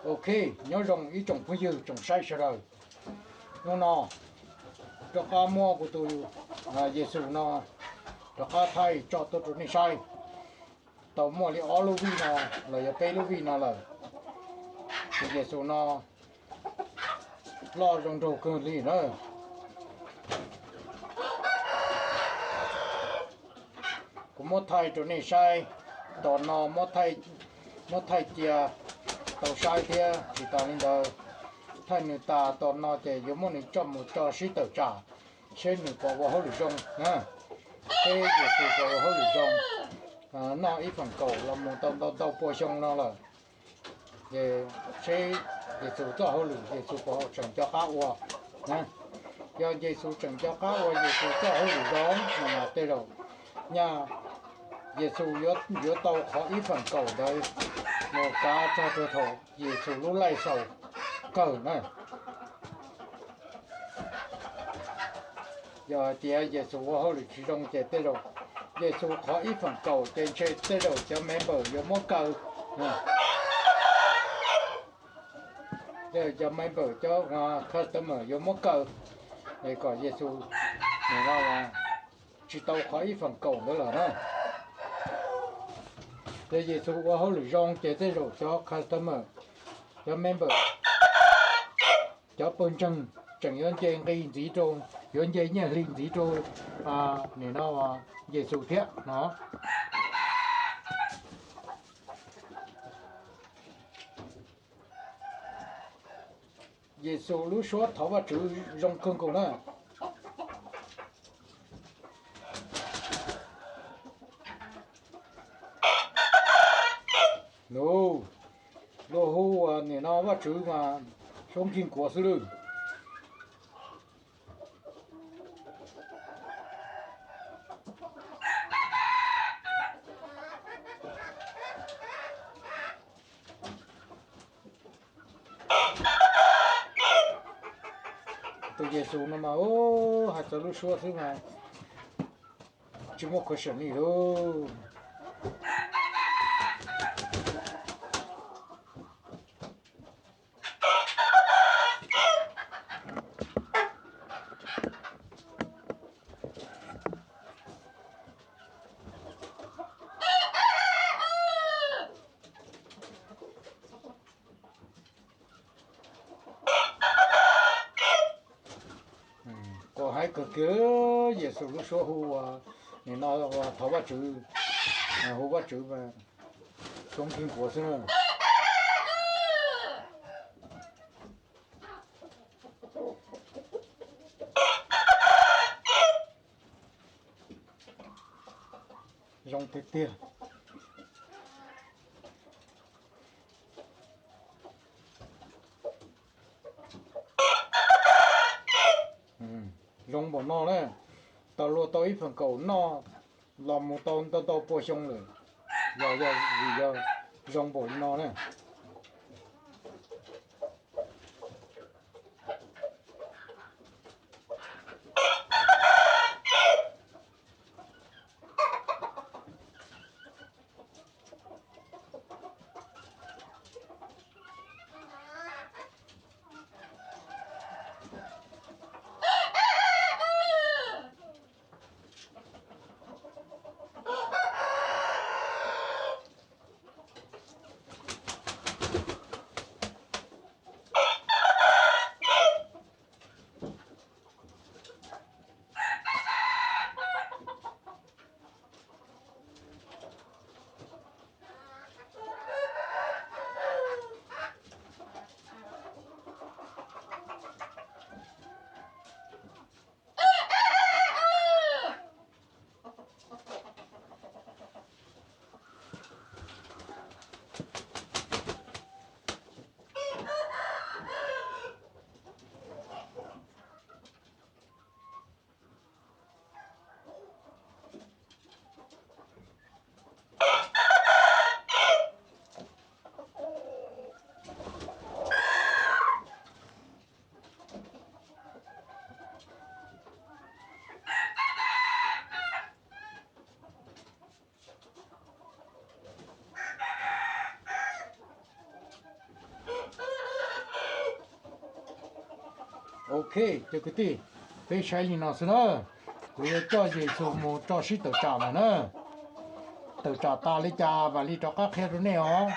Ok, nyob zoo ib tsoom phooj ywg tsoom saib sawv daws. Hnub no rov qab muab kuv tus Yexus no rov qab thaij tso tuaj rau nej saib. Tau muaj li ob lub vij no los yog peb lub vij no lawm. Tus Yexus no loj zoo nraug kawg li na. Kuv muab thaij rau nej saib, tos no muab thaij cia tau saib thiab. Tsis tas li ntawd, thaij nws tas tos no ces yuav muab nws coj mus tso sib tawm tsam, seb nws puas ua hauj lwm zoo na, seb Yexus puas ua hauj lwm zoo. Noj ib feem kaum los mus tau ntau ntau pua xyoo no lawm, ces seb Yexus txoj hauj lwm Yexus puas tseem nco qab ua. Yog Yexus tseem nco qab ua Yexus txoj hauj lwm zoo no mas tej zaum nyaj Yexus yuav tau qhov ib feem kaum ntawd mus kav txog rau thaum Yexus lub laij xaus kawg na. Yog hais tias Yexus ua hauj lwm tsis zoo ces tej zaum Yexus qhov ib feem kaum ces ntshe tej zaum cov member yuav muab kaw. Tej zaum cov member cov customer yuav muab kaw, es kom Yexus tsis tau qhov ib feem kaum ntawd lawm na. Ces Yexus ua hauj lwm zoo ces tej zaum cov customer, cov member, cov pawg ntseeg tseem yuav nce nqi ntxiv rau, yuav nce nyiaj hli ntxiv rau nim no Yexus thiab no. Yexus lub suab thov Vajtswv zoo kawg nkaus na. Nws luag hu ua nim no Vajtswv mas suab nkig nkuav xwb lawm. Tus Yexus no mas hais txog lub suab xwb mas tsis muaj question li lauj. Koj haib kawg kiag Yexus lub suab hu ua nim no thov Vajtswv, hu Vajtswv suab nkig nkuav xwb na. Zoo tiag tiag. Zoo npaum no na, tau luag tau ib feem kaum noj los mus tau ntau ntau pua xyoo lawm, yog yog vim yog zoo npaum li no na. Ok, cov kwv tij, peb saib li no xwb na. Kuv yuav coj Yes Xus mus tso sib tawm tsam lawm na. Tawm tsam tas li cas mam li rov qab qhia rau nej os.